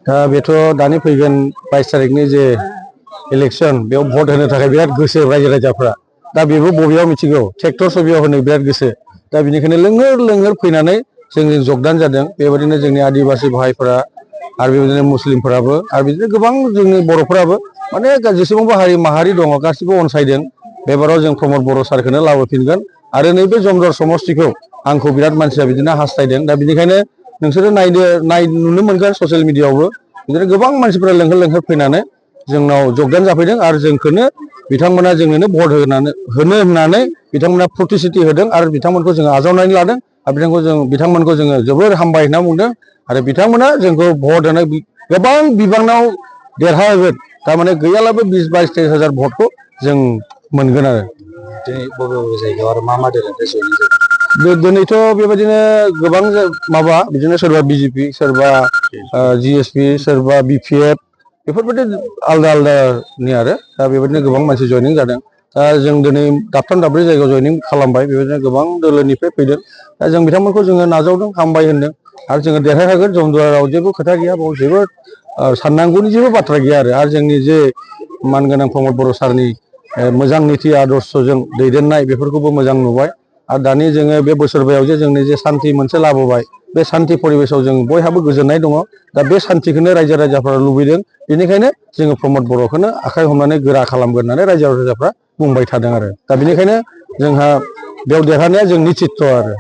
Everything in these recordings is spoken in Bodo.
दा बेथ' दानि फैगोन 22 तारिखनि जे इलेक्सन बेयाव भट होनो थाखाय बिराद गोसो रायजो राजाफ्रा दा बेबो बबेयाव मिथिगौ ट्रेक्टर सबियाव होनो बिराद गोसो दा बेनिखायनो लोंहोर फैनानै जोंजों जगदान जादों बेबायदिनो जोंनि आदिबासि भाइफोरा आरो बेबायदिनो मुस्लिमफोराबो आरो बिदिनो गोबां जोंनि बर'फोराबो माने जेसेबांबो हारि माहारि दङ गासिबो अनसायदों बेबाराव जों प्रमद बर' सारखौनो लाबोफिनगोन आरो नैबे जमदर समष्टिखौ आंखौ बिराद मानसिया बिदिनो हास्थायदों दा बेनिखायनो नोंसोरो नुनो मोनगोन ससियेल मिडियायावबो बिदिनो गोबां मानसिफोरा लोंहोर फैनानै जोंनाव जगदान जाफैदों आरो जोंखौनो बिथांमोना जोंनो भट होनानै बिथांमोना प्रतिश्रुति होदों आरो बिथांमोनखौ जोङो आजावनानै लादों आरो बिथांमोनखौ जोङो जोबोर हामबाय होनना बुंदों आरो बिथांमोना जोंखौ भट होनाय गोबां बिबाङाव देरहागोन थारमाने गैयालाबो 20-22 हाजार भटखौ जों मोनगोन आरो दिनै बबे जायगायाव आरो मा दिनैथ' बेबायदिनो गोबां माबा बिदिनो सोरबा बिजेपि सोरबा जिएसपि सोरबा बिपिएफ बेफोरबायदि आलदा-आलदानि आरो दा बेबायदिनो गोबां मानसि जयनिं जादों दा जों दिनै दाबथाम दाब्रै जायगायाव जयनिं खालामबाय बेबायदिनो गोबां दोलोनिफ्राय फैदों दा जों बिथांमोनखौ जोङो नाजावदों हामबाय होनदों आरो जोङो देरहागोन जमदुवाराव जेबो खोथा गैया बाव जेबो साननांगौनि जेबो बाथ्रा गैया आरो जोंनि जे मानगोनां प्रमद बर' सारनि मोजां नीति आदर्शजों दैदेननाय बेफोरखौबो मोजां नुबाय आरो दानि जोङो बे बोसोरबायाव जोंनि जे सान्थि मोनसे लाबोबाय बे सान्थि परिबेसाव जों बयहाबो गोजोननाय दङ दा बे सान्थिखौनो रायजो राजाफ्रा लुबैदों बेनिखायनो जोङो प्रमद बर'खौनो आखाइ हमनानै गोरा खालामगोन होननानै रायजो राजाफ्रा बुंबाय थादों आरो दा बेनिखायनो जोंहा बेयाव देरहानाया जों निश्चित आरो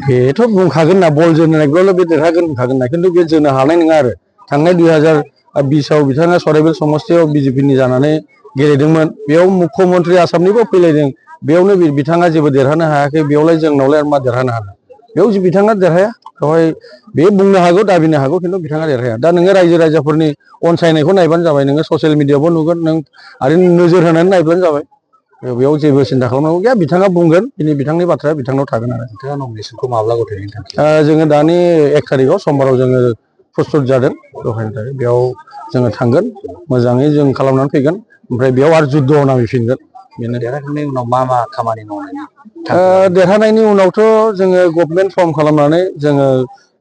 बेथ' बुंखागोन ना बल जोनो नागिरब्ला बे देरहागोन बुंखागोन ना खिन्थु बे जोनो हानाय नङा आरो थांनाय 2020आव बिथाङा सराइबिल समष्टियाव बिजेपिनि जानानै गेलेदोंमोन बेयाव मुख्यमन्त्रि आसामनिबो फैलायदों बेयावनो बिथाङा जेबो देरहानो हायाखै बेयावलाय जोंनावलाय मा देरहानो हानो बेयाव बिथाङा देरहाया बेवहाय बे बुंनो हागौ दाबिनो हागौ खिन्थु बिथाङा देरहाया दा नोङो रायजो राजाफोरनि अनसायनायखौ नायबानो जाबाय नोङो ससियेल मिडियायावबो नुगोन नों आरो नोजोर होनानै नायबानो जाबाय बेयाव जेबो सिन्था खालामनांगौ गैया बिथाङा बुंगोन दिनै बिथांनि बाथ्राया बिथांनाव थागोन आरो नोंथाङा नमिनेसनखौ माब्ला गथायनो थांखि जोङो दानि 1 तारिखआव समबाराव जोङो प्रस्तुत जादों दहायनि थाखाय बेयाव जोङो थांगोन मोजाङै जों खालामनानै फैगोन ओमफ्राय बेयाव आरो जुद्धआव नांफैफिनगोन बेनो देरहाखांनायनि उनाव मा खामानि मावनायनि देरहानायनि उनावथ' जोङो गभर्नमेन्ट फर्म खालामनानै जोङो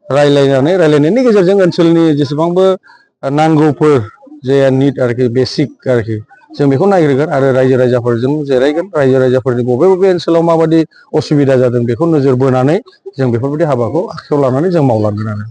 रायलायनायनि गेजेरजों ओनसोलनि जेसेबांबो नांगौफोर जे निड आरोखि बेसिक आरोखि जों बेखौ नागिरगोन आरो रायजो राजाफोरजों जिरायगोन रायजो राजाफोरनि बबे ओनसोलाव माबायदि असुबिदा जादों बेखौ नोजोर बोनानै जों बेफोरबायदि हाबाखौ आखायाव लानानै जों मावलांगोन आरो